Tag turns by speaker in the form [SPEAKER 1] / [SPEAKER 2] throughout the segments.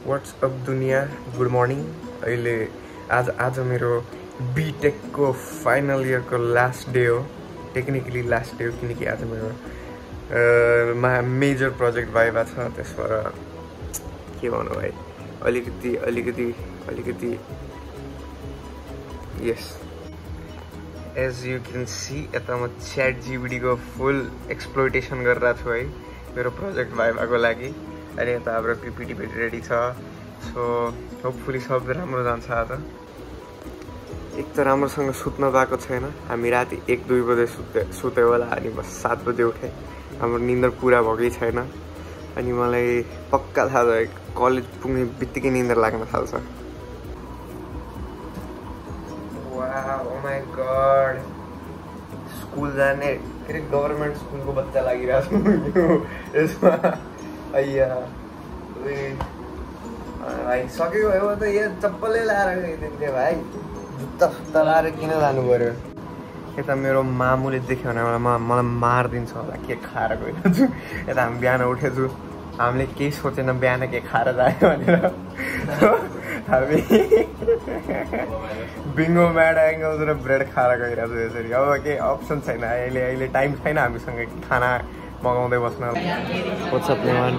[SPEAKER 1] WhatsApp दुनिया good morning अहिले आज मेरो बीटेक को फाइनल इयर को लास्ट डे हो टेक्निकली लास्ट डे हो किनकि आज मेरो मेजर प्रोजेक्ट भाइभा छ त्यसबाट के भन्नु भाइ अलिकति यस एज यु क्यान सी यता म ChatGPT को फुल एक्सप्लोइटेसन गरिरहेको छु है मेरो प्रोजेक्ट भाइभाको लागि अनि यता हाम्रो PPT रेडी छ सो होपफुली सब राम्रो जान्छ आज एक त राम्रोसँग सुत्न पाएको छैन हामी राति 1-2 बजे सुत्यो होला अनि बस 7 बजे उठे हाम्रो निन्द्रा पुरा भएकै छैन अनि मलाई पक्का थाहा छ कलेज पुग्ने बित्तिकै निन्द्रा लाग्न थाल्छ wow oh my god school जाने के गभर्नमेन्ट स्कुलको बच्चा लागिरहेको छु यसमा अय्या भाइ सकेको हो त यो चप्पलै लाएर गइदिन्थे भाइ जुत्ता लाएर किन जानु पर्यो यता मेरो मामुले देख्यो भने मलाई मारिदिन्छ होला के खाएर गइरहेको छु यता हामी बिहान उठेछु हामीले केही सोचेन बिहान के खाएर जायो भनेर हामी बिङ्गो म्याड एङ्गल्स र ब्रेड खाएर गइरहेको छु यसरी अब केही अप्सन छैन अहिले टाइम छैन हामीसँग खाना मगाउँदै बस्न what's up man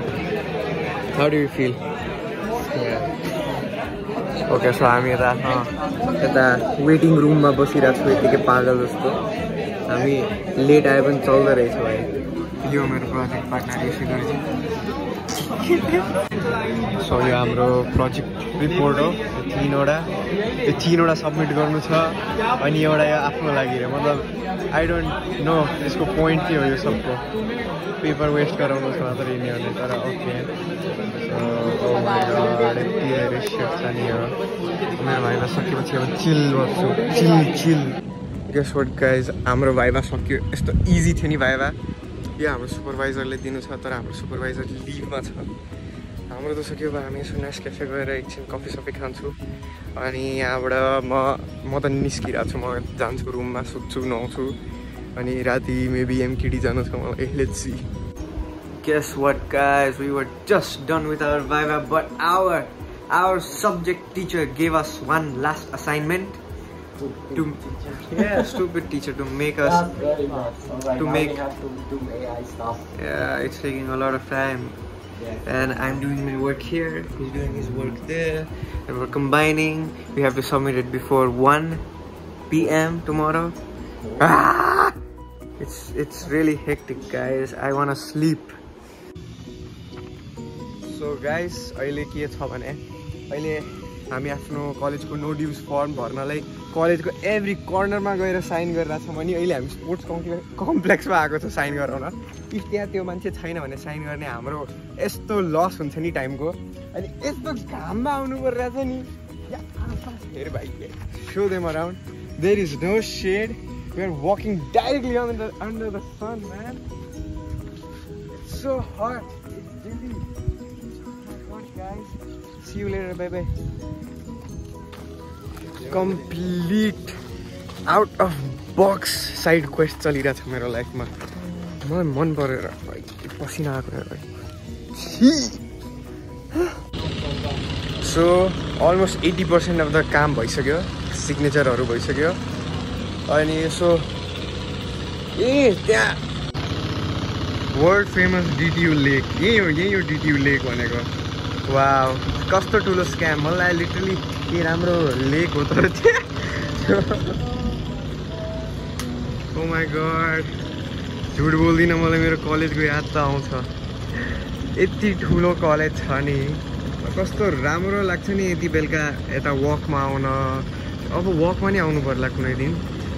[SPEAKER 1] how do you feel okay so हामी यता वेटिङ रुममा बसिरहेको छु यतिकै पागल जस्तो हामी लेट आए पनि चल्दो रहेछ भाइ यो मेरो प्रोजेक्ट पार्टनर यसरी सो यो हाम्रो प्रोजेक्ट रिपोर्ट हो तीनवटा सबमिट गर्नु छ अनि एउटा यो आफ्नो लागि मतलब आई डोन्ट नो यसको पोइन्ट के हो यो सबको पेपर वेस्ट गराउनु छ मात्र यिनीहरूले तर ओके मेरो भाइभा सकेपछि अब चिल बस्छु चिल गेस व्हाट गाइज हाम्रो भाइभा सक्यो यस्तो इजी थियो नि भाइभा यो हाम्रो सुपरभाइजरले दिनु छ तर हाम्रो सुपरभाइजर लिभमा छ हाम्रो त सक्यो अब हामी यसो नेस क्याफे गएर एकछिन कफी सफी खान्छु अनि यहाँबाट म त निस्किरहेको छु म जान्छु रुममा सुत्छु नुहाउँछु अनि राति मेबी MKD जानु छ मलाई let's see Guess what guys, we were just done with our viva but our subject teacher gave us one last assignment stupid teacher to make us to make
[SPEAKER 2] have to do AI stuff.
[SPEAKER 1] Yeah, it's taking a lot of time. And I'm doing my work here, he's doing his work there, and we're combining. We have to submit it before 1 PM tomorrow. It's really hectic guys. I want to sleep. So guys, अहिले के छ भने अहिले हामी आफ्नो कलेजको no dues form भर्नलाई कलेजको every कर्नरमा गएर साइन गरिरहेको छौँ अनि अहिले हामी स्पोर्ट्स कम्प्लेक्समा आएको छ साइन गराउन इफ त्यहाँ त्यो मान्छे छैन भने साइन गर्ने हाम्रो यस्तो लस हुन्छ नि टाइमको अनि यस्तो घाममा आउनु परिरहेछ नि हेर भाइ show them around there is no shade we are walking directly under the sun man so hot guys, see you later, bye bye. Complete out of box side quest चलिरहेछ मेरो लाइफमा मलाई मन परेर पसिना आएको भाइ सो अलमोस्ट 80% अफ द काम भइसक्यो सिग्नेचरहरू भइसक्यो अनि सो त्यहाँ वर्ल्ड फेमस DTU लेक यही हो DTU लेक भनेको वाउ कस्तो ठुलो स्क्याम मलाई लिटरली के राम्रो लेक हो तर ओ माई गॉड झुट बोल्दिनँ मलाई मेरो कलेजको याद त आउँछ यति ठुलो कलेज छ नि कस्तो राम्रो लाग्छ नि यति बेलुका यता वकमा आउन अब वकमा नि आउनु पर्ला कुनै दिन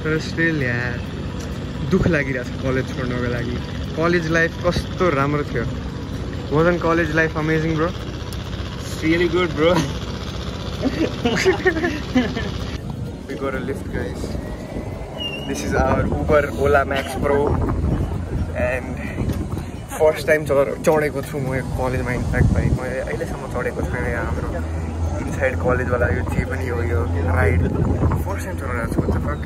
[SPEAKER 1] तर स्टिल यार दुःख लागिरहेछ कलेज छोड्नको लागि कलेज लाइफ कस्तो राम्रो थियो wasn't college life amazing bro really good bro we got a lift guys this is our Uber Ola Max Pro and first time चढेको छु म यो कलेजमा इनफ्याक्ट भाइ म अहिलेसम्म चढेको छैन यहाँ हाम्रो इनसाइड कलेजवाला यो जे पनि हो यो राइड फर्स्ट टाइम चढिरहेको छु what the fuck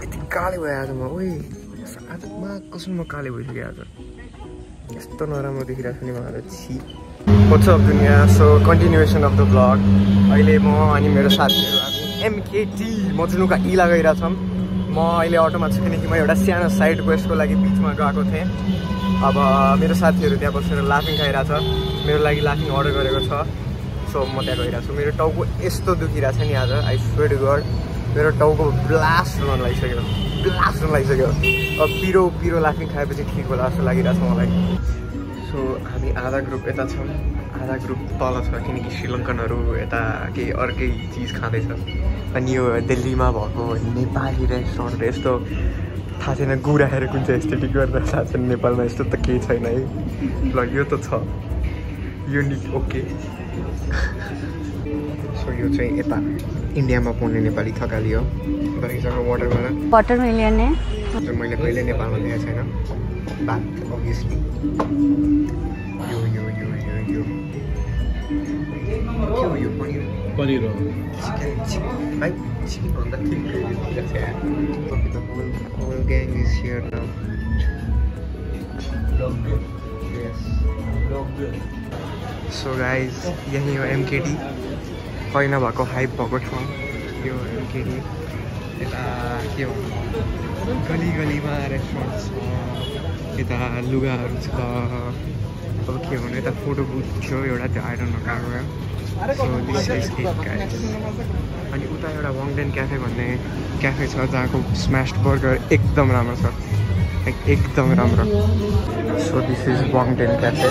[SPEAKER 1] यति काले भयो आज म ओइ आज कसम म काले भइसक्यो आज यस्तो नराम्रो देखिरहेको छु नि मलाई छि What's up दुनिया? So continuation of the vlog. अहिले म अनि मेरो साथीहरू हामी MKT मजुनुका इला गइरहेछौँ। म अहिले अटोमा छु किनकि म एउटा सानो साइड क्वेस्टको लागि बिचमा गएको थिएँ। अब मेरो साथीहरू त्यहाँ बसेर लाफिङ खाइरहेछ। मेरो लागि लाफिङ अर्डर गरेको छ। सो म त्यहाँ गइरहेको छु। मेरो टाउको यस्तो दुखिरहेछ नि आज, आई स्वेयर टु गॉड। मेरो टाउको ब्लास्ट हुन लागिसक्यो। अब पिरो लाफिङ खाएपछि ठिक होला जस्तो लागिरहेछ मलाई। सो हामी आधा ग्रुप यता छौँ, आधा ग्रुप तल छ किनकि श्रीलङ्कनहरू यता केही अर्कै चिज खाँदैछ। अनि यो दिल्लीमा भएको नेपाली रेस्टुरेन्ट यस्तो थाहा छैन, गुराएर कुन चाहिँ एस्थेटिक गरेर थाहा छैन। नेपालमा यस्तो त केही छैन है। ल यो त छ, यो निक ओके। सो यो चाहिँ यता इन्डियामा पाउने नेपाली थकाली हो। दहीसँग वाटरमेलन जो मैले कहिले नेपालमा देखेको छैन। भात अभियसली यो पनिर हो। Chicken on the thing. The whole gang is here now. Yes. So guys, यही हो MKT. पहिला भएको हाइप भएको ठाउँ यो MKT। यता के हो, गलीमा रेस्टुरेन्ट छ, यता लुगाहरू छ। अब के भन्नु, यता फोटो बुथ थियो एउटा, त्यो आई डोन्ट नो कहाँ गयो। So this is it guys. अनि उता एउटा वाङडेन क्याफे भन्ने क्याफे छ जहाँको स्म्यास्ड बर्गर एकदम राम्रो छ, एकदम राम्रो। So this is Wangden cafe.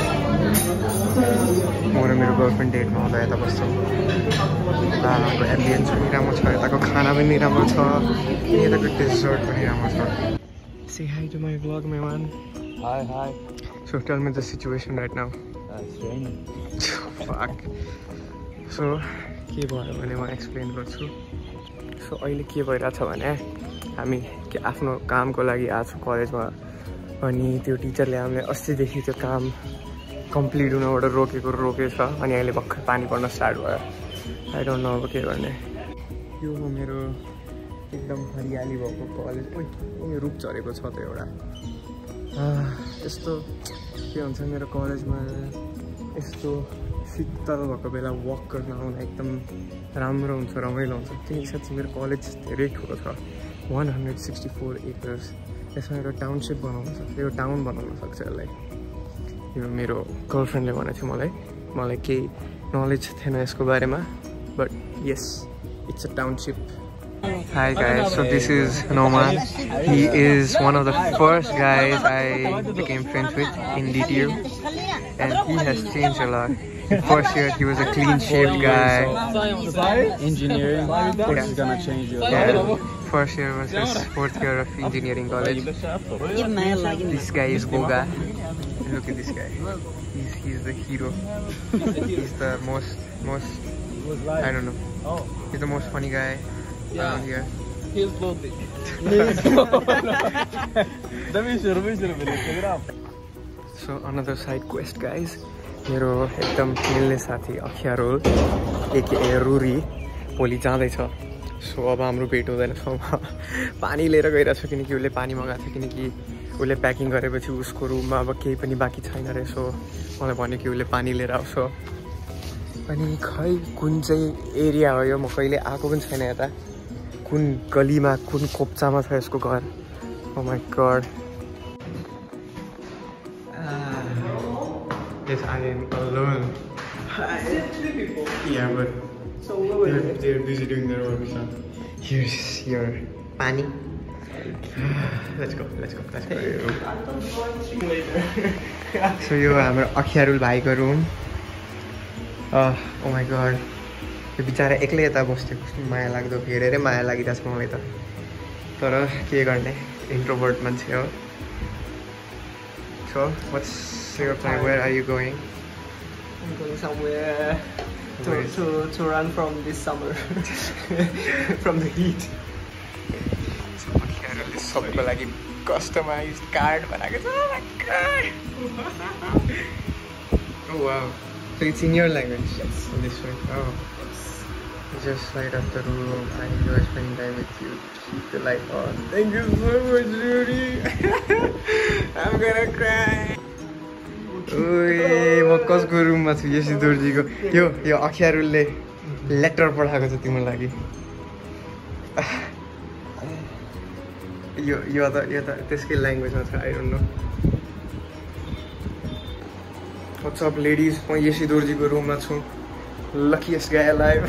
[SPEAKER 1] म र मेरो गर्लफ्रेन्ड डेटमा आउँदा यता बस्छौँ। यताको एम्बियन्स पनि राम्रो छ, यताको खाना पनि राम्रो छ, अनि यताको डेजर्ट पनि राम्रो छ। Say hi to my vlog, man.
[SPEAKER 2] Hi.
[SPEAKER 1] So tell me the situation right now.
[SPEAKER 2] It's raining.
[SPEAKER 1] Fuck. So के भयो भने म एक्सप्लेन गर्छु। सो अहिले के भइरहेछ भने हामी आफ्नो कामको लागि आएको छौँ कलेजमा। अनि त्यो टिचरले हामीले अस्तिदेखि त्यो काम कम्प्लिट हुनबाट रोकेछ। अनि अहिले भर्खर पानी पर्न स्टार्ट भयो। आई डोन्ट नो अब के गर्ने। यो हो मेरो एकदम हरियाली भएको कलेज। ओइ रुख झरेको छ त एउटा। त्यस्तो के भन्छ, मेरो कलेजमा यस्तो शीतल भएको बेला वक गर्न आउन एकदम राम्रो हुन्छ, रमाइलो हुन्छ। त्यो हिसाब चाहिँ मेरो कलेज धेरै ठुलो छ, 164 acres। यसमा एउटा टाउनसिप बनाउन सक्छ, यो टाउन बनाउन सक्छ यसलाई। यो मेरो गर्लफ्रेन्डले भनेको थियो मलाई केही नलेज थिएन यसको बारेमा, but yes, it's a township. Hi guys, so this is Noman. He is one of the first guys I became friends with in DTU, and he has changed a lot. In first year he was a clean-shaved guy.
[SPEAKER 2] Engineering, of course, is gonna change your life.
[SPEAKER 1] First year was his fourth year of engineering college. This guy is Boga. Look at this guy. He's the hero. He's the most I don't know. He's the most funny guy. Yeah, here.
[SPEAKER 2] He's floating.
[SPEAKER 1] So another side quest, guys. मेरो एकदम मिल्ने साथी अख्यारोल A K रुरी भोलि जाँदैछ। So अब हाम्रो भेट हुँदैन। सो पानी लिएर गइरहेको छु किनकि उसले पानी मगाएको थियो, किनकि उसले प्याकिङ गरेपछि उसको रुममा अब केही पनि बाँकी छैन अरे। सो मलाई भन्यो कि उसले पानी लिएर आउँछ। अनि खै कुन चाहिँ एरिया हो यो, म कहिले आएको पनि छैन यता। कुन गलीमा कुन कोप्चामा छ यसको घर। Oh my God. Yes, I am alone. Yeah, but they're busy doing their work. So here's your pani. Let's go. So यो हाम्रो अख्यारुल भाइको रुम। ओ माई गॉड, यो बिचारा एक्लै यता बस्थ्यो, कस्तो माया लाग्दो। हेरेरै माया लागिरहेछ मलाई त, तर के गर्ने, इन्ट्रोभर्ट मान्छे हो। So what's your plan? Where are you going?
[SPEAKER 3] I'm going somewhere to run from this summer,
[SPEAKER 1] from the heat. So अख्यारुलले सबैको लागि कस्टमाइज्ड कार्ड बनाएको छ। Oh my god. Oh wow. So it's in your language?
[SPEAKER 3] Yes.
[SPEAKER 1] In this way? Oh. Just light up the room. I enjoy spending time with you. Keep the light on. Thank you so much, Rudy. I'm gonna cry. ओए म कसको रुममा छु यसी दोर्जीको यो अख्यारुलले letter पठाएको छ तिम्रो लागि यो त त्यसकै ल्याङ्ग्वेजमा छ I don't know what's up ladies म यसी दोर्जीको रुममा छु luckiest guy alive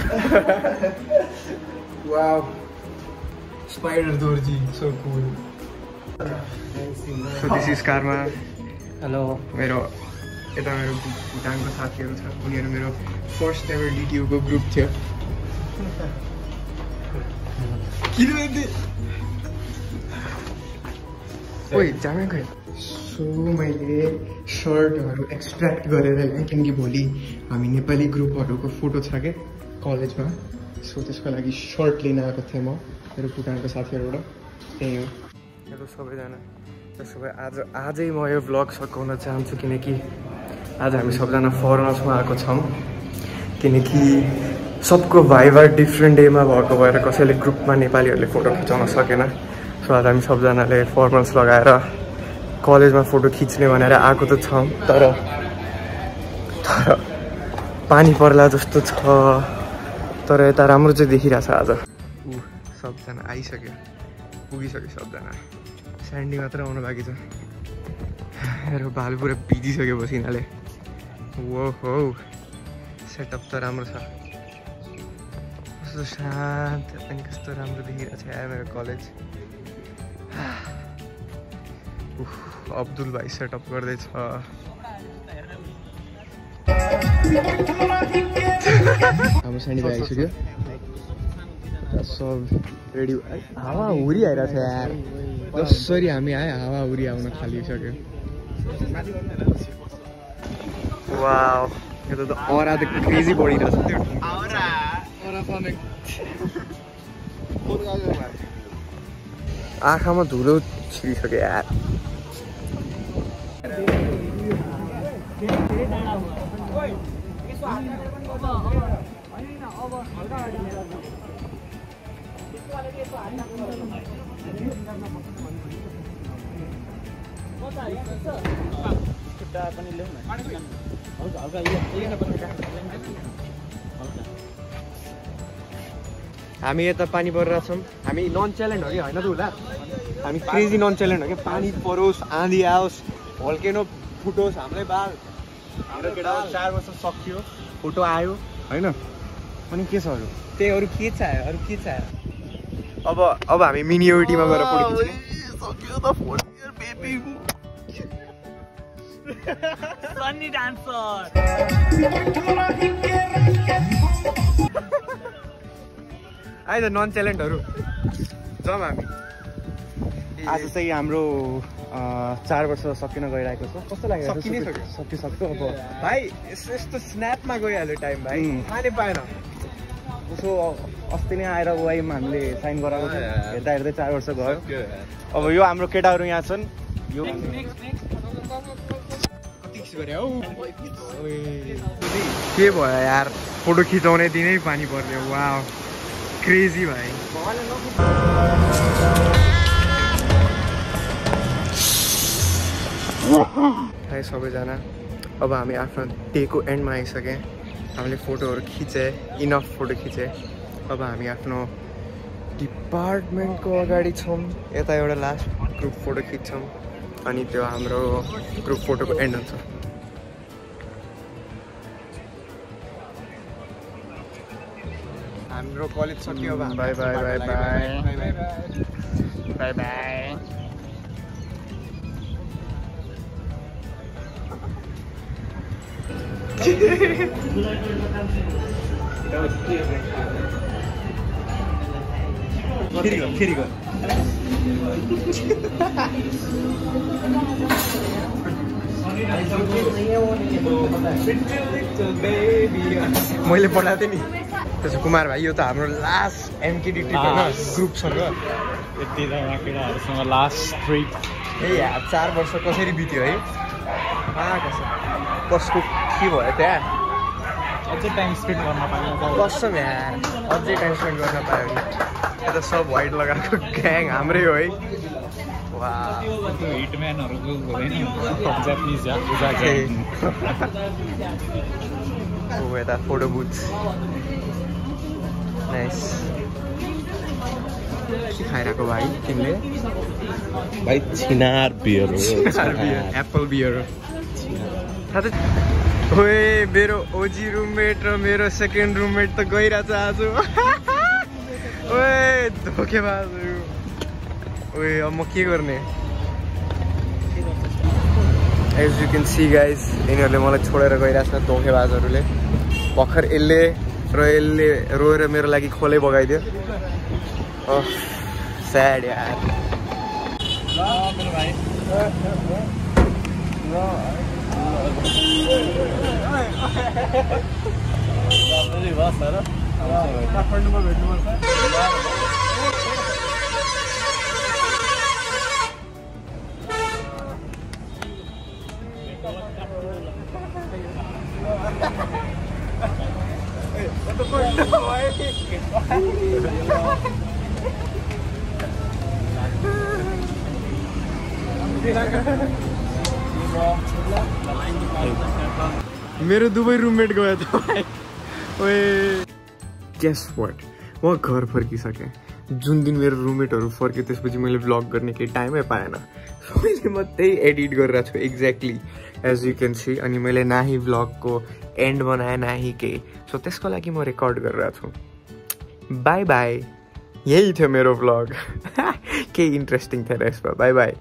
[SPEAKER 1] wow spider dorji so cool so this is karma
[SPEAKER 2] Hello.
[SPEAKER 1] मेरो भुटानको साथीहरू छ उनीहरू मेरो फर्स्ट एभर DTU को ग्रुप थियो ओइ जामै गयो सो मैले सर्टहरू एक्सट्र्याक्ट गरेर होइन किनकि भोलि हामी नेपाली ग्रुपहरूको फोटो छ क्या कलेजमा सो त्यसको लागि सर्ट लिन आएको थिएँ म मेरो भुटानको साथीहरूबाट त्यही हो हेलो सबैजना त्यसो भए आजै म यो भ्लग सकाउन चाहन्छु किनकि आज हामी सबजना फरेनर्समा आएको छौँ किनकि सबको भाइभर डिफ्रेन्ट डेमा भएको भएर कसैले ग्रुपमा नेपालीहरूले फोटो खिचाउन सकेन सो आज हामी सबजनाले फर्मल्स लगाएर कलेजमा फोटो खिच्ने भनेर आएको त छौँ तर पानी पर्ला जस्तो छ तर यता राम्रो चाहिँ देखिरहेछ आज सबजना आइसक्यो पुगिसक्यो सबजना स्यान्डी मात्र आउनु बाँकी छ मेरो भाल पुरा भिजिसक्यो पसिनाले वो हो सेटअप त राम्रो छ कस्तो शान्त अनि कस्तो राम्रो देखिरहेछ यार मेरो कलेज अब्दुल भाइ सेटअप गर्दैछ हाम्रो स्यान्डी भाइ आइसक्यो सब रेडी हावा हुरी आइरहेछ यार जसरी हामी आयो हावा हुरी आउन थालिसक्यो वाउ यो त अरा त क्रेजी बढिरहेछ त्यो आँखामा धुलो छिरिसक्यो यार हामी यता पानी परिरहेछौँ हामी नन च्यालेन्ज हो कि होइन त होला हामी क्रेजी नन च्यालेन्ज हो कि पानी परोस् आँधी आओस् भल्केनो फुटोस् हाम्रै बाल हाम्रो केटा 4 वर्ष सकियो फोटो आयो होइन अनि के छ अरू त्यही अरू के चाहियो अब हामी मिनियोरिटीमा गएर फोटो खिच्ने सक्यो त फोन बेबी
[SPEAKER 3] सन्नी डान्सर
[SPEAKER 1] आइज नन च्यालेन्जहरू जाउँ हामी
[SPEAKER 2] आज चाहिँ हाम्रो 4 वर्ष सकिन गइरहेको छ कस्तो लाग्यो सकिसक्यो अब
[SPEAKER 1] भाइ यस्तो स्न्यापमा गइहाल्यो टाइम भाइ खाने पाएन
[SPEAKER 2] उसो अस्ति नै आएर वाइमा हामीले साइन गराएको थियो हेर्दा हेर्दै 4 वर्ष गयो अब यो हाम्रो केटाहरू यहाँ छन् यो
[SPEAKER 1] के भयो यार फोटो खिचाउने दिनै पानी पर्यो वाउ क्रेजी भाइ हाई सबैजना अब हामी आफ्नो डेको एन्डमा आइसक्यौँ हामीले फोटोहरू खिचे इनफ फोटो खिचे अब हामी आफ्नो डिपार्टमेन्टको अगाडि छौँ यता एउटा लास्ट ग्रुप फोटो खिच्छौँ अनि त्यो हाम्रो ग्रुप फोटोको एन्ड हुन्छ हाम्रो कलेज सक्यो अब
[SPEAKER 2] by by by by
[SPEAKER 1] by by
[SPEAKER 2] फेरि गयो
[SPEAKER 1] मैले पठाएको थिएँ नि त्यसो कुमार भाइ यो त हाम्रो लास्ट एमकेडी ट्रिप होइन ग्रुपसँग
[SPEAKER 2] यति केटाहरूसँग लास्ट ट्रिप
[SPEAKER 1] ए 4 वर्ष कसरी बित्यो है कसको के भयो त्यहाँ
[SPEAKER 2] अझै टाइम स्पेन्ड गर्न पाइन्छ
[SPEAKER 1] कसम यार अझै टाइम स्पेन्ड गर्न पायो भने यता सब वाइट लगाएको ग्याङ हाम्रै हो है
[SPEAKER 4] हिटम्यानहरुको हुँदैन जापानिज
[SPEAKER 1] यता फोटो बुथ नाइस के खाइरहेको भाइ तिमीले
[SPEAKER 4] भाइ छिनार बियर हो
[SPEAKER 1] एप्पल बियर ओए मेरो ओजी रुममेट र मेरो सेकेन्ड रुममेट त गइरहेछ आज ओए धोकेबाजहरू ओए अब म के गर्ने as you can see guys यिनीहरूले मलाई छोडेर गइरहेछ धोकेबाजहरूले भर्खर यसले रोएर मेरो लागि खोलै बगाइदियो स्याड यार काठमाडौँमा भेट्नुपर्छ मेरो दुवै रुममेट गयो त ओए गेस व्हाट म घर फर्किसकेँ जुन दिन मेरो रुममेटहरू फर्क्यो त्यसपछि मैले भ्लग गर्ने केही टाइमै पाएन मैले म त्यही एडिट गरिरहेको छु exactly as you can see अनि मैले नाही भ्लगको एन्ड बनाएँ नाही केही सो त्यसको लागि म रेकर्ड गरिरहेको छु बाई बाई यही थियो मेरो भ्लग केही इन्ट्रेस्टिङ थिएन यसमा बाई बाई